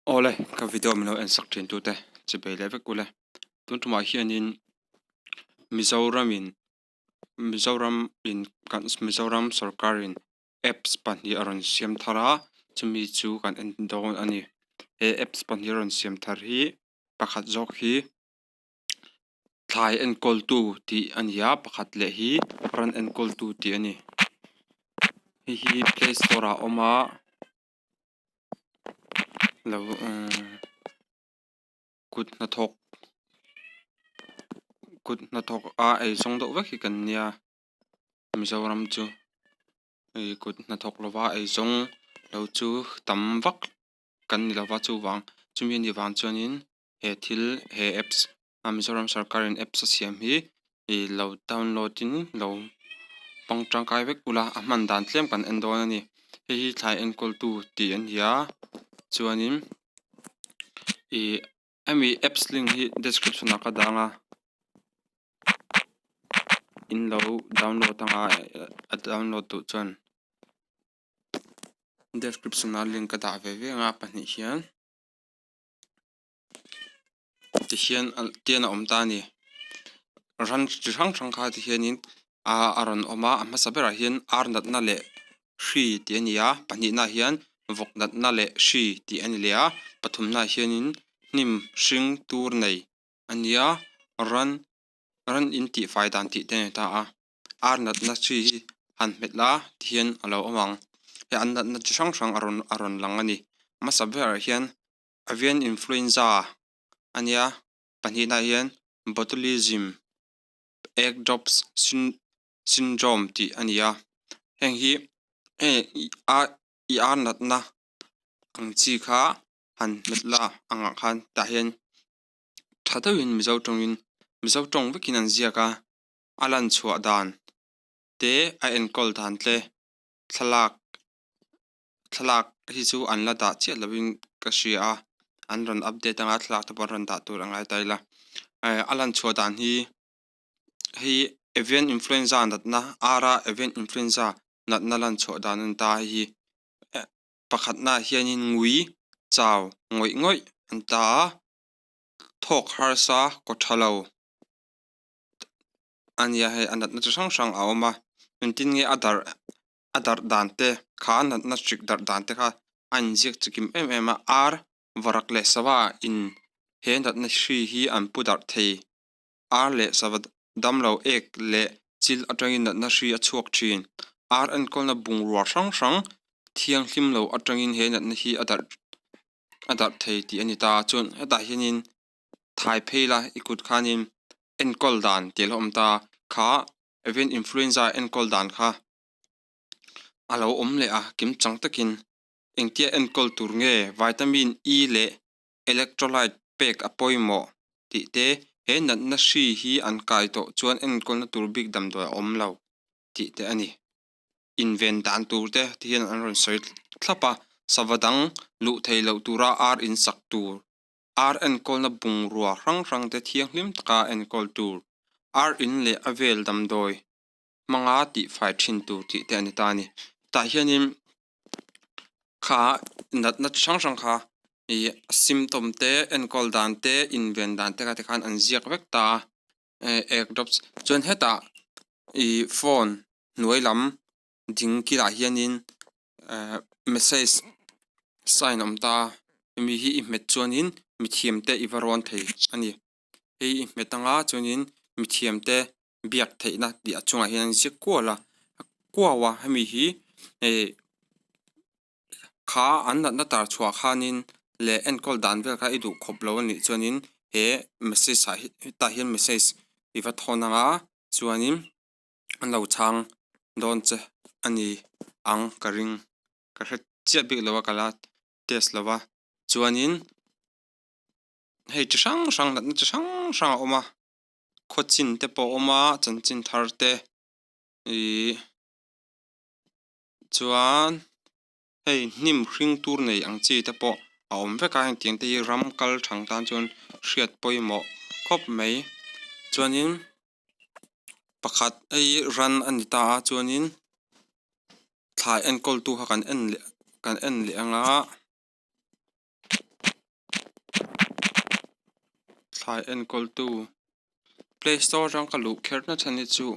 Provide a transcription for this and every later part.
Awle, ka video min lo en sak thin tute chi bei leh vek ule. Tun tumah hianin Mizoramin Mizoram in kan Mizoram sorkarin apps pahnih a rawn siam thar a, chumi chu kan en dawn a ni. He apps pahnih a rawn siam thar hi pakhat zawk hi thlai enkawltu tih a ni a, pakhat leh hi ran enkawltu tih a ni. Hei hi play store ah a awm a. Lo umm kut hnathawk kut hnathawk a eizawng deuh vek hi kan nia Mizoram chu hei kut hnathawk lova eizawng lo chu tam vak kan ni lova chuvang chumi anih vang chuanin he thil he apps a Mizoram sorkarin apps a siam hi ih lo download in lo hmang tangkai vek ula a hman dan tlem kan en dawn a ni hei hi thlai enkawl tu tih a ni a chuanin ih hemi apps link hi description ah ka dang a in lo download anga a download duh chuan description ah link ka dah ve ve anga pahnih hian. Tihian tian a awm ta a ni ran chi hrang hrang kha tihianin aa a rawn awm a a hmasa berah hian ar natna leh hri tih a ni a pahnihnaah hian vawk natna leh hri tih a ni leh a pathumnaah hianin hnim hring tur nei a ni a ran ran in tihfai dan tih te a ni ta a ar natna hri hi han hmet la tihian a lo awm ang hei an natna chi hrang hrang a rawn a rawn lang a ni hmasa berah hian. Avian influenza a nia pahnihnaah hian botulism egg drops syndrome tih a ni a heng hi heng a i ar natna ang chi kha han hmet la angah khan tah hian tha deuhin mizo tawngin mizo tawng vekin an ziak a a lan chhuah dan te a enkawl dan te thlalak. Thlalak hi chu an la dah chiah lovin ka hria a, an rawn update anga thlalak te pawh an rawn dah tur a ngai ta ila. Eh a lan chhuah dan hi hei avian influenza natna ara avian influenza natna lan chhuah dan a ni ta hei hi eh pakhatnaah hianin ngui chau ngawih ngawih an ta a, thawk harsa kaw tha lo a nia hei a natna chi hrang hrang a awm a, engtin nge a darh a darh dan te kha natna hrik darh dan te kha a inziak chikim em em a ar varak leh sava in he natna hri hi an pu darh thei ar leh sava damlo ek leh chil atangin natna hri a chhuak thin ar enkawlna bungrua hrang hrang thianghlim lo atangin he natna hi a darh a darh thei tih a ni ta chuan hetah hianin thai phei la i kut khanin enkawl dan tih a lo awm ta kha Avian influenza enkawl dan kha a lo awm leh a, kim chang takin engtia enkawl tur nge vitamin E leh electrolyte pek a pawimawh tih te, he natna hri hi an kai tawh chuan enkawlna tur bik damdawi a awm lo tih te a ni. Inven dan tur te ti hian an rawn sawi thlap a, sava dang luh theih loh tura ar insak tur Ar enkawlna bungrua hrang hrang te thianghlim taka enkawl tur, ar in leh a vel damdawi hmanga tihfai thin tur tih te a ni ta a ni. Tah hianin kha natna chi hrang hrang kha ih symptom te enkawl dan te inven dan te kha tikhan an ziak vek ta a, eh egg drops chuan hetah ih phone hnuai lam ding kilah hianin ehh message sign a awm ta a hemi hi i hmet chuanin mithiam te i va rawn thei a ni hei i hmet anga chuanin mithiam te biak theihna tih a chungah hian an ziak kual a kuau a hemi hi ehh kha an natna tar chhuah khanin leh enkawl dan vel kha i duh khawp lo a nih chuanin he message ah hi hetah hian message i va thawn anga chuanin. An lo chhang dawn che a ni ang ka ring ka hre chiah bik lo a ka la test lo va chuanin hei chi hrang hrang natna chi hrang hrang a awm a khawchin te pawh a awm a chanchin thar te ihh chuan hei hnim hring tur nei ang chi te pawh a awm vek a hengtiang te hi ram kal thang tan chuan hriat pawimawh khawp mai chuanin. Pakhat hei ran a ni ta a chuanin thlai enkawltu kha kan en leh kan en leh ang a. Thlai enkawltu play store atang ka luh kher na chhan hi chu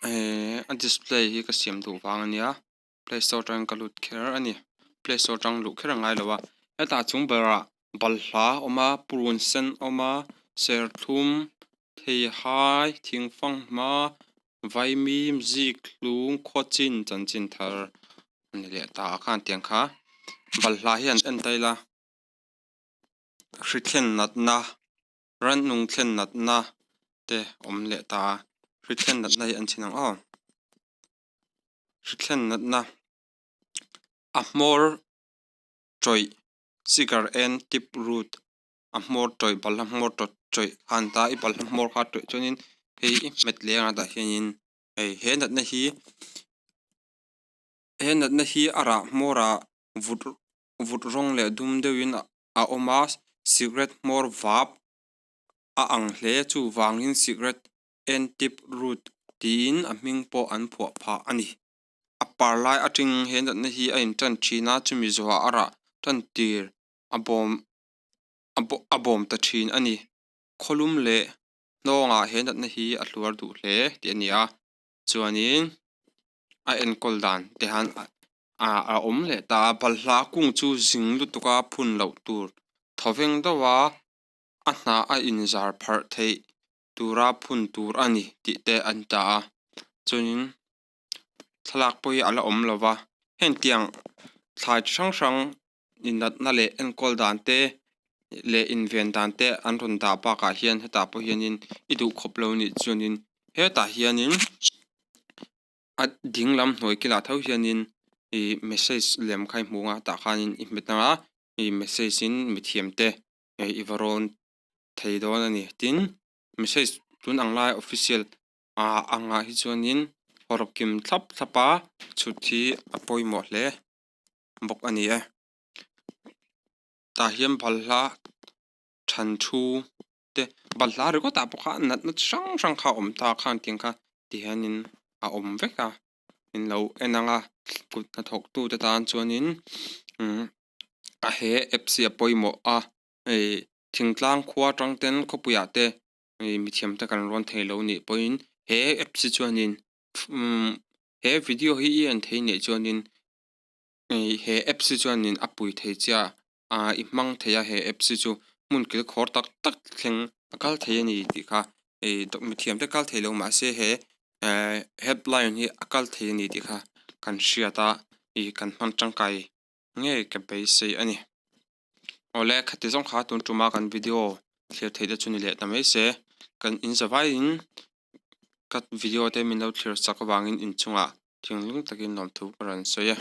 ehh a display hi ka siam duh vang a nia play store atangin ka lut kher a ni play store atang luh kher a ngai lo a hetah chung berah balhla a awm a purun sen a awm a serthlum theihai thingfanghma vaimim zikhlum khawchin chanchin thar a ni leh ta a khan tiang kha balhla hi an en ta ila. Hri thlen natna, rannung thlen natna te awm leh ta a, hri thlen natna hi an chhin ang aw. Hri thlen natna a hmawr tawih cigar en tip root a hmawr tawih balhla hmawr tawt tawih kha an ta a, i balhla hmawr kha tawih chuanin hei i hmet leng a tah hianin hei he natna hi he natna hi a rah hmawrah vut vut rawng leh dum deuhin a awm a cigarette hmawr vap a ang hle chuvangin cigarette en tip root tiin a hming pawh an phuah phah a ni. A par lai atang he natna hi a intan thin a chumi zawhah a rah tan tir a bawm a bawm ta thin a ni. Khawlum leh hnawngah he natna hi a hluar duh hle tih a ni a chuanin a enkawl dan te han ah a awm leh ta a balhla kung chu zing lutuk a phun loh tur thawveng deuh a a hnah a inzar pharh theih tura phun tur a ni tih te an ta a chuanin thlalak pawh hi a la awm lo va hengtiang thlai chi hrang hrang inatna leh enkawl dan te leh inven dan te an rawn dah bakah hian hetah pawh hianin i duh khawp lo nih chuanin hetah hianin a ding lam hnuai kilah tho hianin ih message lem kha i hmu ang a tah khanin i hmet ang a ih message in mithiam te i va rawn thei dawn a ni tin message tun ang lai official ah angah hi chuanin hawrawp kim thlap thlap a chhut hi a pawimawh hle bawk a ni e tah hian balhla than thu te balhla ringawt ah pawh khan natna chi hrang hrang kha a awm ta khan tiang kha ti hianin a awm vek a in lo en ang a kut hnathawk tu te tan chuanin umm a he apps hi a pawimawh a hei thingtlang khua atang ten khawpui ah te ih mithiam te kan rawn thei lo nih pawhin he apps hi chuanin umm he video hi i en thei nih chuanin ih he apps hi chuanin a pui thei chiah ah i hmang thei a he apps hi chu hmun kil khawr tak tak thleng a kal thei a ni tih kha ih mithiam te kal thei lo mahse he eh helpline hi a kal thei a ni tih kha kan hriat a ih kan hman tangkai ngei ka beisei a ni. Awle khati zawng kha tun tuma kan video thlir theih te chu ni leh ta mai se kan in zavaiin ka video te min lo thlir chak avangin inchungah thinglung takin lawmthu ka rawn sawi a.